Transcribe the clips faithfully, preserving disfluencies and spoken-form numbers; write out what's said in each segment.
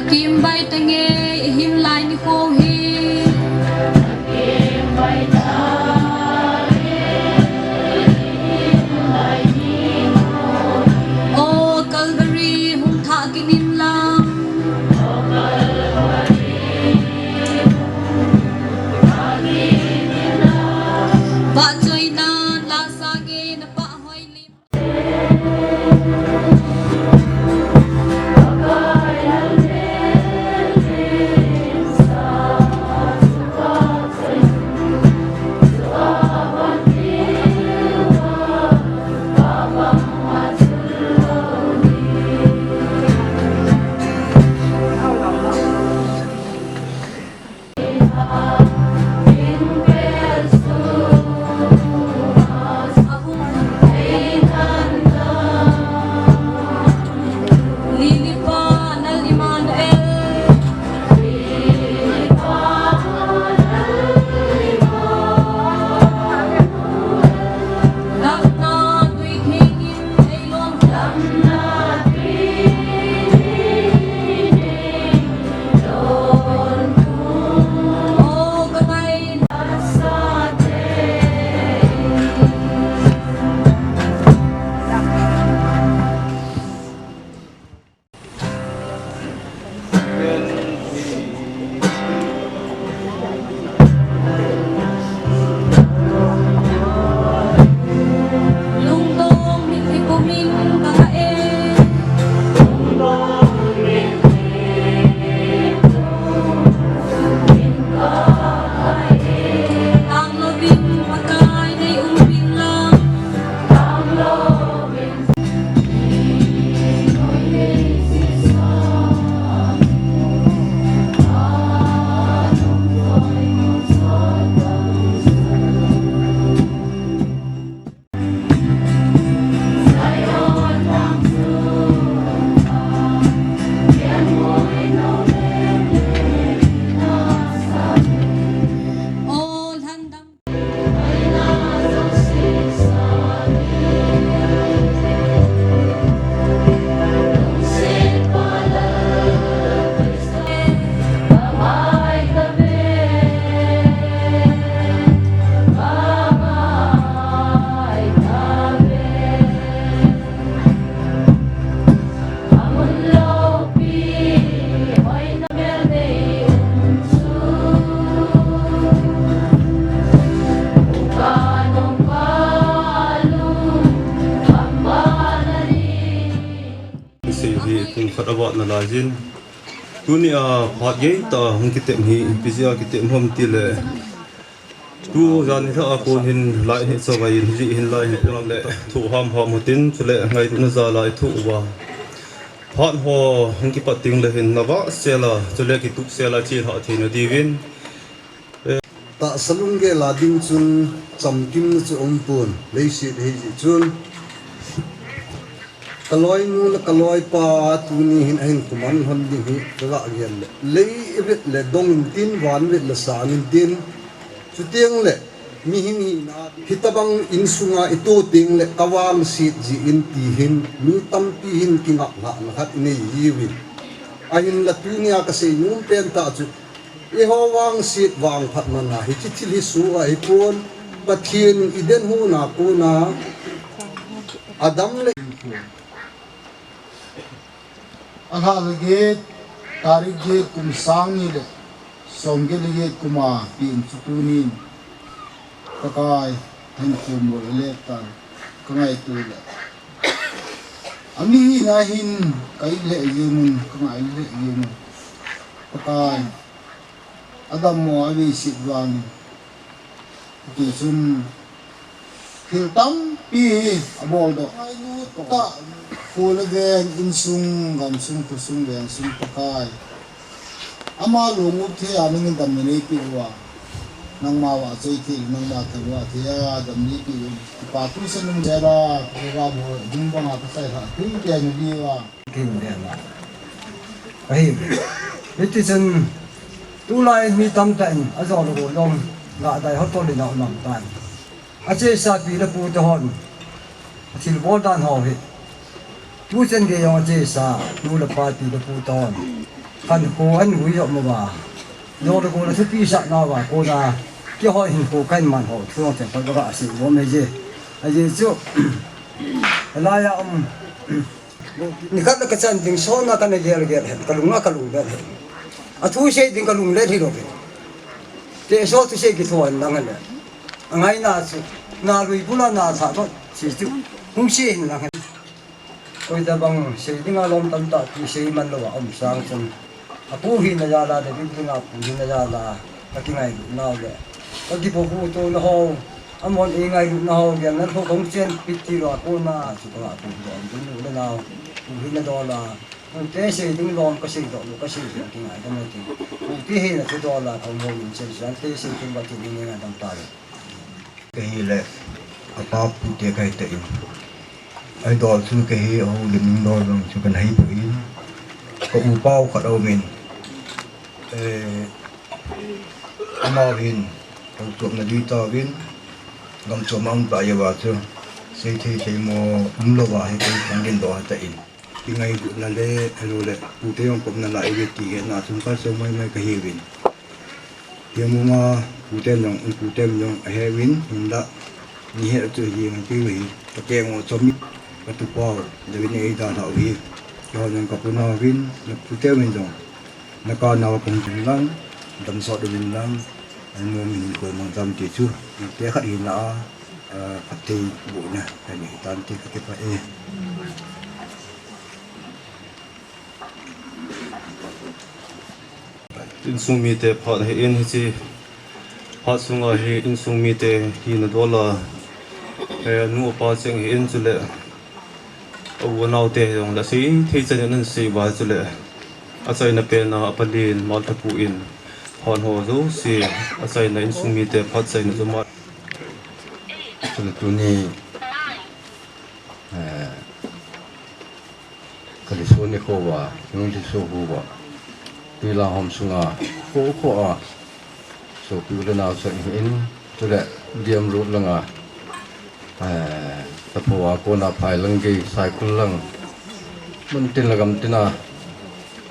Kimbai tange, ihin lai nikho hi. O Calvary, hung thah kit in lang. Vahchoina la sangin na pah hoi lim. Sei hi pung khat avat nalaiyin, tunia phat geitah hung kitem hi ipi jeh a kitem ham tile, tu jan nilhah a kon hin lai hi chavai in, hijeh hin lai hi le thoh hamham utin, chule ngailutna jal a ithoh uva, phat ho hung kipat tengle hin navah sel a, chule kitup sel a chelhah theina diuvin. Tahsa lunggel a ding chun chamkimna chu umpon, leiset hijeh chun kaloinu le kaloipa tuni hin ahin kuman lhon ding hi kagah gel le, lei vet le dong intin, van vet le sang intin, chutengle mihing hina hitobang insunga ito tengle kavangset jeh in ti hin mi tampi hin kingaplhahna khat inei jiuvin. Ahinla tunia kasei nom pentah chu, eiho vangset vangphat mana hiche thil hi soh ahipon, Pathen Eden hon a kona Adam le alha le get, tarik get, kum sang ni le somget le get kuma pen chu tunin Pakai hin khomol alet tan kangaito le, ami hina hin ka-it lheh jeng un, kangai lheh jeng un, Pakai adammo aveiset vangin, hitichun thil tampi hi aboldoh. Ngailut tah, khol le veng, insung, gamsung, khosung, vengsung Pakai, ama longup thei a nangin damna neipeh uva, nangma vahchoi thei, nangma thamuva thei a damna neipeh uvin, kipa thusan um jela, program ho hung banga kasai lhah thei teng diuva. Kin vena. Ahi. Hitichun tulai mi tamtah in ajol le gol jong ngahdai hotol in aum tan. Achesa pi le pu te hon athilbol dan ho hi, tuchan gei jong achesa nu le pa, pi le pu te hon Khankho ahin vui jop uva, jole kona thupi sah nauva kona keiho hinkho kahin man ho thu jong chen khat kaga sei nom e je. Ajeh chu laiya um, nikhat le kachan ding sona kana gel gel hen, kalunga kalung bel hen. Athu sei ding kalung le hilou ve. Teso thusei kitho hen lang hen. Angaina chu, na lui bula na sa to, si chu, hung sei hen lang hen. Koi tabang sei dinga lom tamtah kisei man louva um sang chun, apu hina jal a, David dinga pu hina jal a, kakingailut nau le, kakipo hu to na ho, amahon eingailut nau, gel nan ho kong chen pit ti lou a kona, chu kanga pu dol ding le nau, pu hina dol a, pute sei ding lom kasei doh lou, kasei ding kingaidam e ti. Pute hina chu dol a, kong ho in chen suan te sei ding ba ti ding ngai dam ta le. Kahi le, apa pute kahi tan. Ahi dol chu kahi, ahoulim dol jong chu kana hi poi. Ka upa u khat aum in. Eh, amau hin, houchopna ding tauvin, gam chom a um ta jeh uva chu, seithei seimo umlouva hi kei kangin doh tan. Kingailutna le, ahilou le, pute jong kopna la ive ti hetna chun kalso maimai kahiuvin. Hiche muna pute jong, pute jong aheuvin, hinla, ni het chu hi ngai kei uve hi. Ka keng u chom mi, ka tupa u, David in eidalhah u hi. Keiho jong kaponauvin, na pute uvin jong, na ka nau kong jing lang, damsot uvin lang, anom in koi mang jam ti chu, te khat hina a, ah, phatthei bohna kanei tan ti kakipah e. Insung mite phat ahin, hiche phat sunga hi insung mite hina dol a, eh, anu apa cheng ahin chule, a u a naote jong le seithei chan in ahin sei uva chule, achaina pen a, apa len Malthapu in phat ho jouse, achaina insung mite phat chaina chu ma. Chule tuni, eh, Kalhaiso nikho uva, nung lhaiso uva, twilang hom sunga, kho kho a, sopi u le nao cheng ahin, chule D M Road langa, eh, Tapho a kona phai lang gei, Saikul lang, mun tin le gam tin a,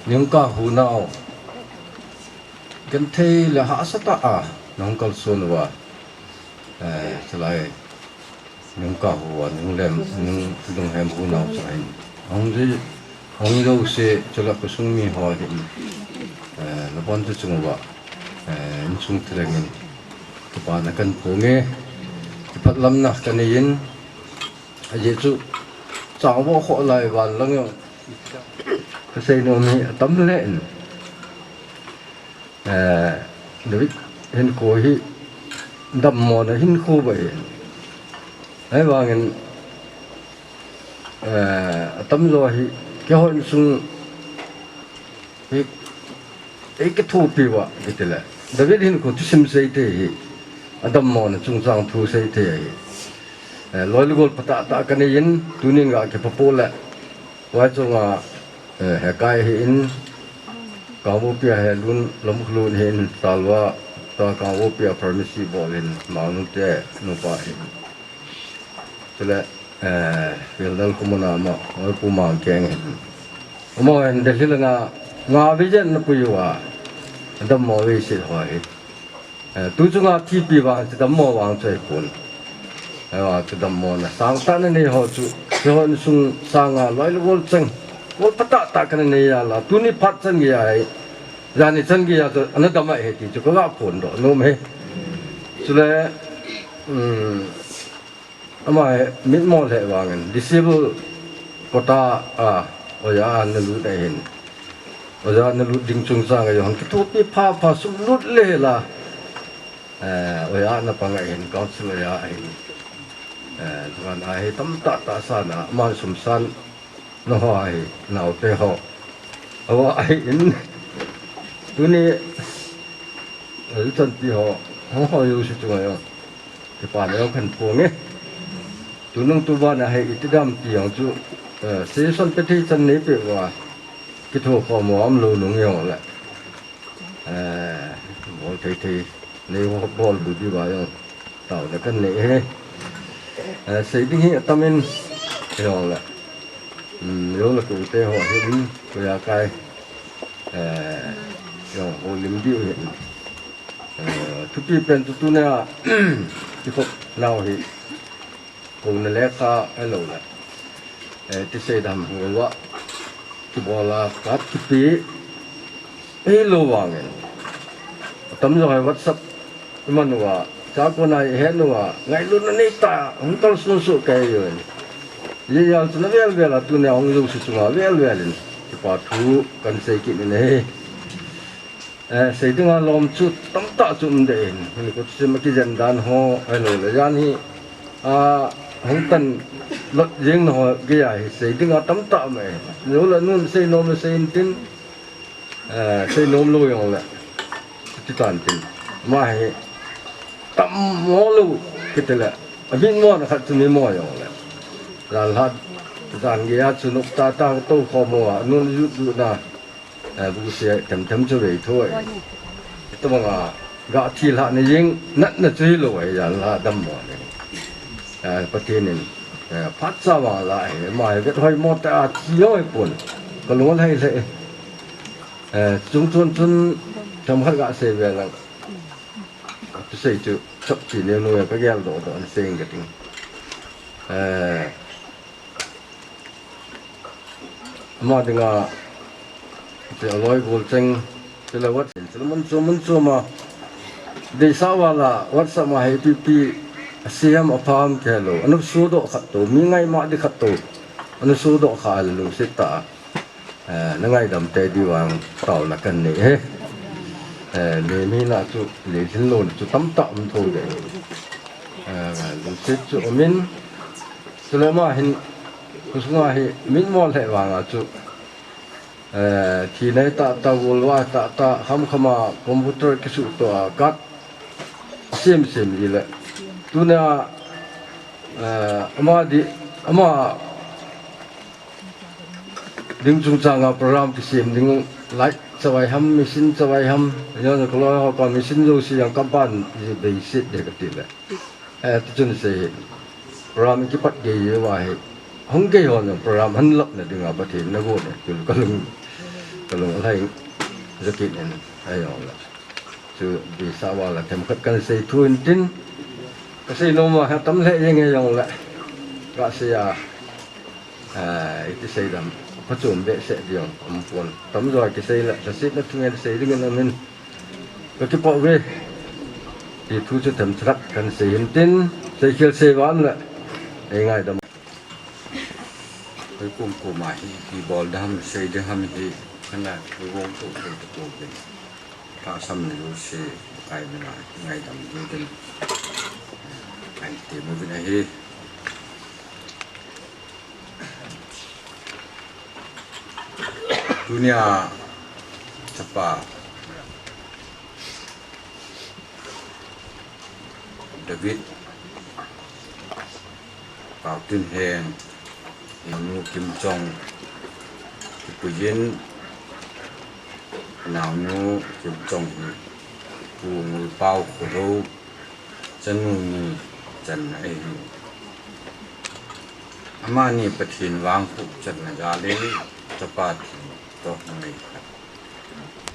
nung kahu nau, genthei le hahsatah a, nahung kalson uva, eh, chulai, nung kahu uva, nung lem, nung lunghem hu nau chu ahin. Ahung ji, ahung jouse, chule khosung mi ho ahin. Eh, nabonchauva, eh, insung thileng in, kipana kahin phong e, kiphatlamna kanei in, ajeh chu, chang vo kho lai van lang jong, kasei nom hi atam lheh in. Eh, David hinkho hi dammona hinkho bou ahi. Ahivangin, eh, atamjo hi keiho insung hi eikithopi uva, itile. David hinkho thusim seithei hi, adammona chungchang thu seithei ahi. Eh, loi le gol phatah tah kanei in, tunin ga kipa pole. Vai chunga, eh, Hekai ahin, Kangpokpi a Helun, Lamkholun ahin, Talva, ta Kangpokpi a pharmacy bol ahin, Mangte nupa ahin. Chule, eh, Pildal Kumuna ama, Pu Mangkeng ahin. Amaho hin Delhi langa, nga visit na pui uva, dammo vei sit ho ahi. Eh, tu chunga thipi vang, chu dammo vang chu ahipon. Ahivang chu dammona sangtah nanei ho chu, keiho insung sanga loi le gol cheng, gol phatah tah kana nei a la, tuni phat chan geiya hi, jani chan geiya chu, ana dam ahi ti chu kaga phondoh nom e. Chule, um, Ama hi mitmo lheh vangin, disable quota a, oja a nalut ahin. Oja nalut ding chungchang a jong kithopi phapha sum lut le la. Eh, oja na pang ahin, council oja ahin. Eh, dukan ahi tamtah tah sana, aman sum san. Nangho ahi, naote ho. Awa ahin. Tuni, eh, chanpi ho. Hung ho jouse chunga jong. Kipana jong kahin phong e. Tunung tuban a hi iti dam ti jong chu, eh, suggestion pe thei chan neipeh uva. Kithokhom u umlou nung jong le. Eh, bol thei thei. Nei ho bol bu diuva jong. Taona kanei e. Eh, sei ding hi atam in, jong le. Hmm, jong le kute ho hi, hmm, koiya kai. Eh, jong houlim diu ahin. Eh, thupi pen chu tunia, kikhop nau hi. Kouna lekha ahilou le. Eh, ti seidam hung uva. Kibola khat kipe. Ahilou vangin. Atamjo hi WhatsApp iman uva. Chakona ihet uva. Ngailutna neitah. Hung kalson soh kei uvin. Hijeh chun avel vel a tunia hung jouse chunga vel vel in. Kipa thu kansei kit in ahi. Eh, seidinga lom chu tamtah chu um deh in. Hini kut sim a kijen dan ho, ahilou le jan hi, ah, hung tan lot jeng na ho geiya hi seidinga tamtah um e. Jou le nun seinom le sei intin, eh, seinom lou jong le. Chuti tan tin. Ama hi tam mo lou kiti le. Amin mo na khat chu mi mo jong le. Jan lhat, jan geiya chu nop tah tah tou khom uva, nun jut jut na. Eh, bu sia tem tem chu vei thoi. Tabanga ga thilhah na jing, natna chu hilou ahi jan la dam mo ni. Eh, Pathen in, eh, phatcha vang la ahi, ama hi vet hoi mo tah a thi hoi pon. Kalung alhai lheh. Eh, chung chun chun themkhat gasei ve lang. Tusei chu, chapchi neo neo ka geldoh doh in sei inge kating. Eh, Ama dinga, chu aloi gol cheng, chu le WhatsApp, chu le mun chu mun chu ma. Deisah val a, WhatsApp ma hi ipi ipi, asei ham apha ham kihe lou. Ana sodoh khat tou, mi ngaima di khat tou. Ana sodoh kha le lungset tah a. Eh, na ngaidam tei diu vang taona kanei e. Eh, mi, mi na chu, le jin lou chu tamtah um thou deh. Eh, lungset chu um in, Chule ama hin, khusunga hi, mitmo lheh vanga chu, eh, thi nei tah tah, gol vai tah tah, kham khama computer kisuhtoh a, card sem sem ji le. Tunia, eh, ama di, ama ding chungchanga program kisem ding light chavai ham, machine chavai ham, jan kaloi ho pa machine jouse jong kaban ji beiset ding kati le. Eh, tichun sei hi, program kipat gei uva hi, hung gei hon jong program han lap na dinga Pathen na gon e, ti kalung, kalung alhai, jakit in, ajong le. Chu, deisah val a themkhat kansei thu in tin, kasei nom uva, ha tam lheh jeng e jong le, kasei a, Ah, iti seidam, phachom behseh ding um pon. Tamjo kisei le, lhasetna thungen sei dingin amin. Kakipah uve. Ti thu chu themkhat kansei hin tin, seikhel sei val le. Ei ngaidam. Koi kum kum a hi, ipi bol ding ham, sei ding ham hi, kana gong tou tou tou tou. Tahsan na jouse, Pakai mina ngaidam diu din. Kahin tem uvin ahi. Tunia chapa David Paotinhen, naonu Kimchong, kipuiyin, naonu Kimchong hi Pu Ngulpao Kholhou chanu ni channa ahi. Amani Pathen vangphat channa jal in chapa theng toh nangai khat.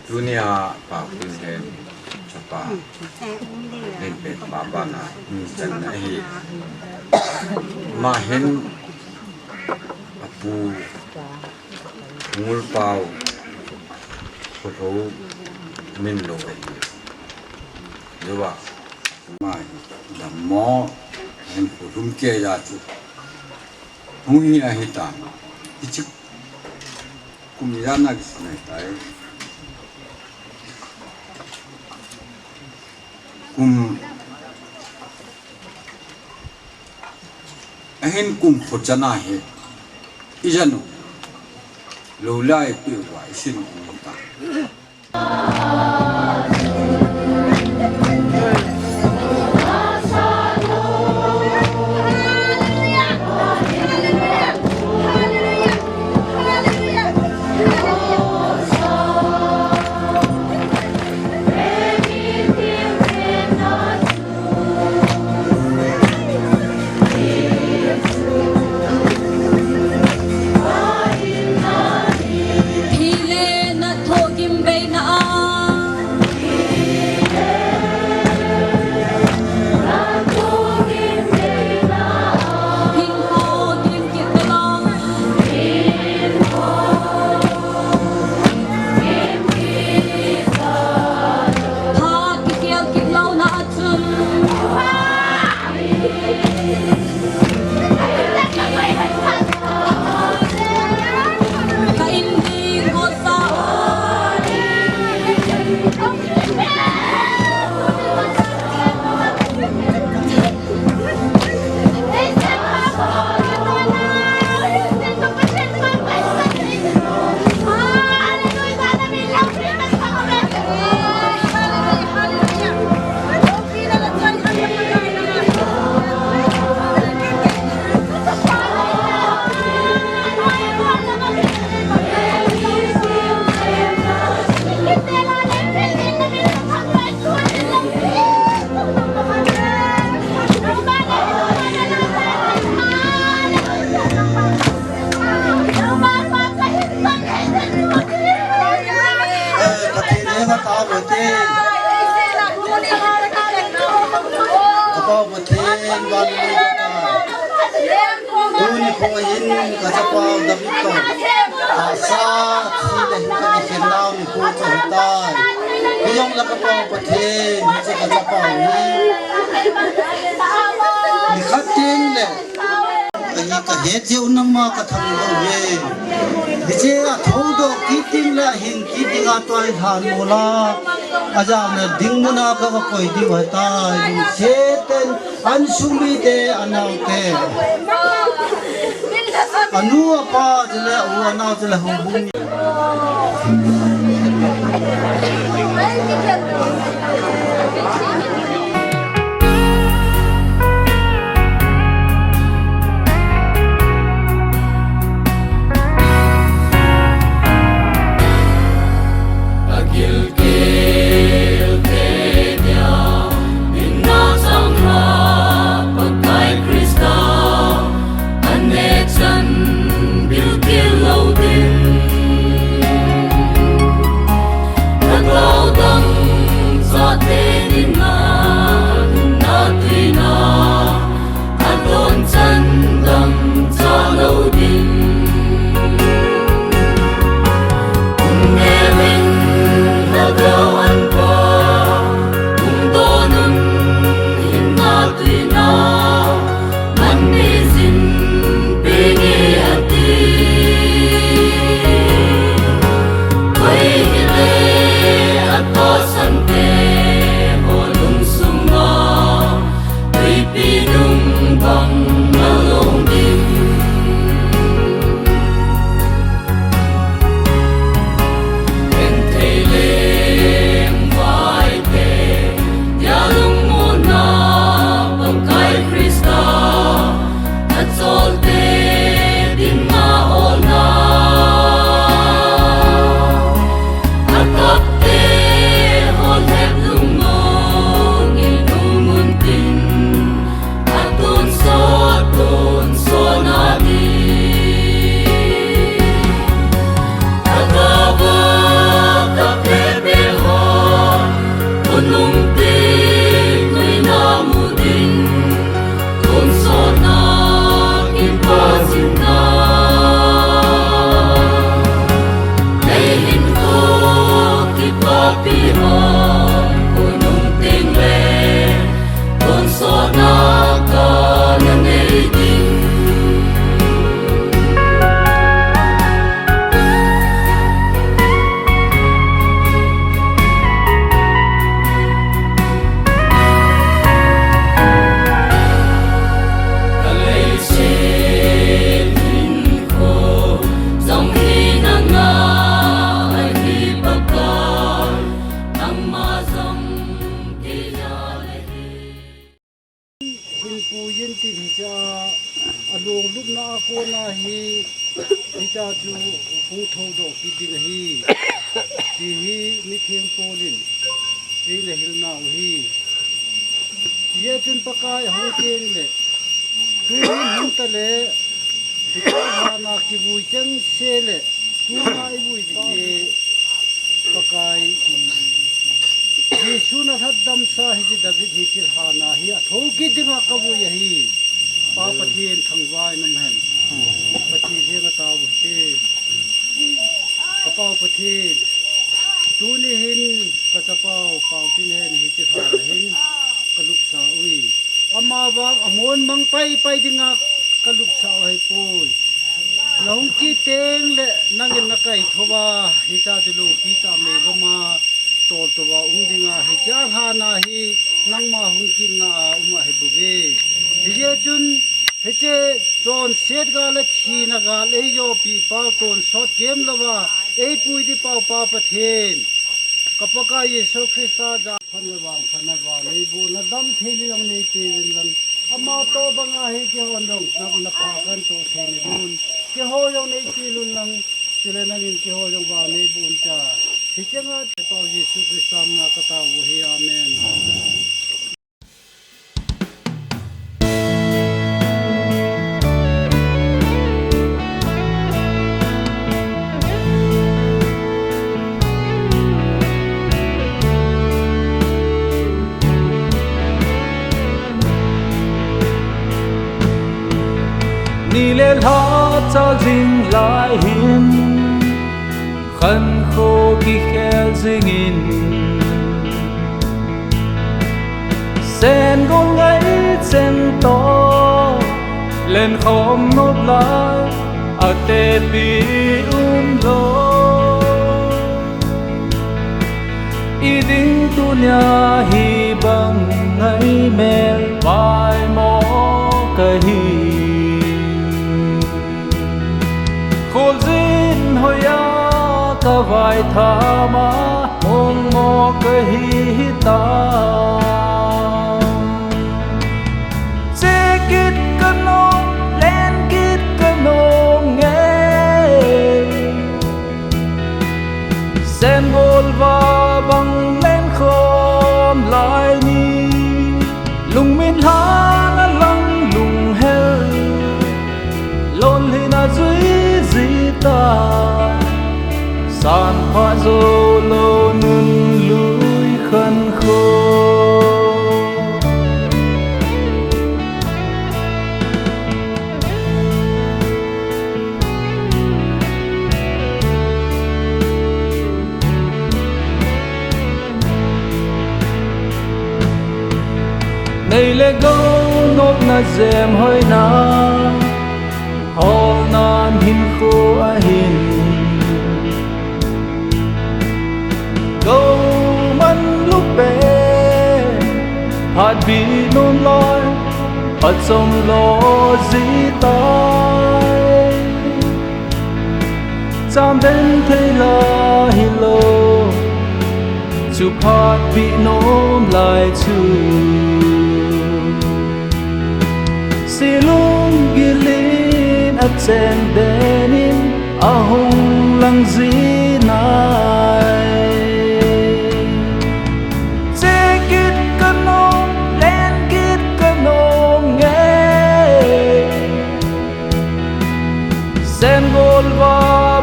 Tunia Paotinhen chapa in pet pa bana ni channa ahi. Ama hin apu Ngulpao Kholhou min lou ahi. Jouva ama hi dammo hin kholhum kei a chu hung hi ahitan. Hiche kum ijat na kisun ahitai. Kum ahin kum phu chan ahi. Ijat u lou lai pi uva isin u ta. Tuni nikho hin kachapa David toh tahsa thi le hin kakikhen nau nikho chu ahitai. Hijongle kapau Pathen, hiche kachapa hi nikhat teng le ahi kahet jeh un nangma kathangvah uve. Hiche athoudoh kit ding le ahin kit dinga tua hi lhan mola, ajangle ding muna kava koi diu ahitai. Lungset tah in ansung mite, anaote, anu apa chule u, anao chule houbung. Agilkel te dia, in na sang ha, Pakai Christa, anechan bilkel lou ding. Nataodang chate dinga, na tuina, adon chan dang cha lou ding. Hung nevin lhagao anpa, hung donun hinna tuina, man neijin penge ati. Koi hile atahsan te ho lungsunga, tuipi dung bang nalong ding. Genthei lengvai te dia lungmonna, Pakai Christa, acholte dinga olna. Atapte ho lhep lungmong in um untin, atonsot, tonsot na di. Atava kapepe ho, khonung te nuina mu ding, tonsotna kipa jinna. Leihin ko kipapi ho, khonung tengle, tonsotna kana nei ding. Kaleiset hinkho jong hi nanga ahi Pakai, nangma jong kihal ahi. Hinpui in tin hichea, along lupna a kona hi, hichea chu hung thoudoh kit ding ahi, ti hi mitheng Paul in eina hilnau ahi. Hijeh chun Pakai ahung tengle, tuhin hung tale, hiche lhana kivui chengse le, tuna ivui ding hi Pakai, Jesun alhatdamsa hiche David hiche lhana hi athou kit dinga kavui ahi. Pa Pathen thangvah in um hen. Pathen henga tao uhite. Kapau Pathen, tuni hin kachapau Paotinhen hiche lhana hin kalupsah uve. Amavang amon mang paipai dinga kalupsah u ahipoi. Nahung kit tengle nangin nakaithouva, hichea chu loupi tah meigama toltouva um dinga, hichea lhana hi nangma hung kitna a um ahibouve. Hijeh chun, hiche chonset gal le thina gal eijopipau tonsot kemlouva, eipui dipau Pa Pathen, ka Pakai Jesu Christa jal phatna vangphatna, vanneibohna damtheina jong neipeuvin lang, amatoh banga hi keihon jong na, napha kantoh theina diuvin, keiho jong neipeh un lang, chule nangin keiho jong vanneiboh un tia, hichea Pakai Jesu Christa mina katao u ahi. Amen. Lha chal jing lai hin, khankho kikhel jingin, sen gol ngai chen toh, lenkhom nop lai, atepi umlou. Iding tunia hibang ngai mel vaimo kahi. Kholjin hoiya kavaithama, mongmo kahi ta. Che kit kanom, len kit kanom nge. Sen gol va bang lenkhom lai ni. Lungmin lhan a lang lunghel, lonlhin a jui jita. Sanpha jou lou nunlui khankho. Nei le gou nopna jem hoina, holna hinkho ahin. Gou man lupen, phatbih nom lai, achom lou jitai. Chamden thei la hilou, chu phatbih nom lai chu. Silung gilin achen den in ahung lang jinai. Che kit kanom, len kit kanom nge. Sen gol va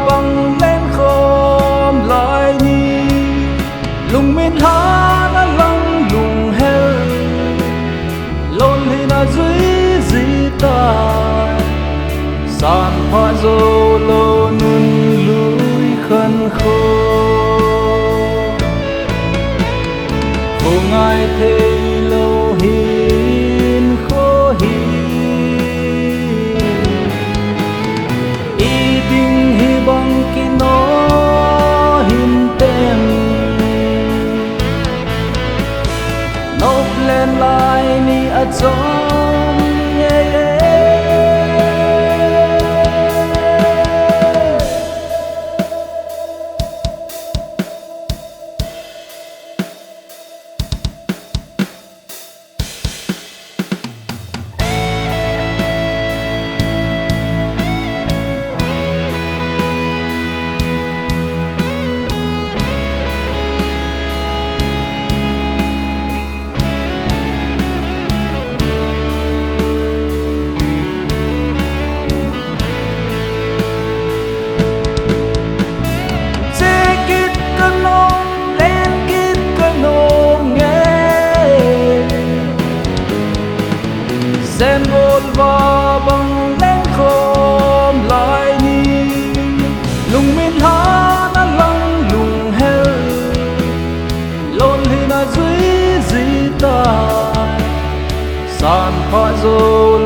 bang lenkhom lai ni. Lungmin lhan a lang lunghel, lonlhin a jui jita. Sanpha jou lou nunlui khankho. Kho ngai thei lou hinkho hi. Iding hibang kino hintem. Nop len lai ni achom ye ye. Che kit kanom, len kit kanom nge. Sen gol va bang lenkhom lai ni. Lungmin lhan a lang lunghel, lonlhin a jui jita. Sanpha jou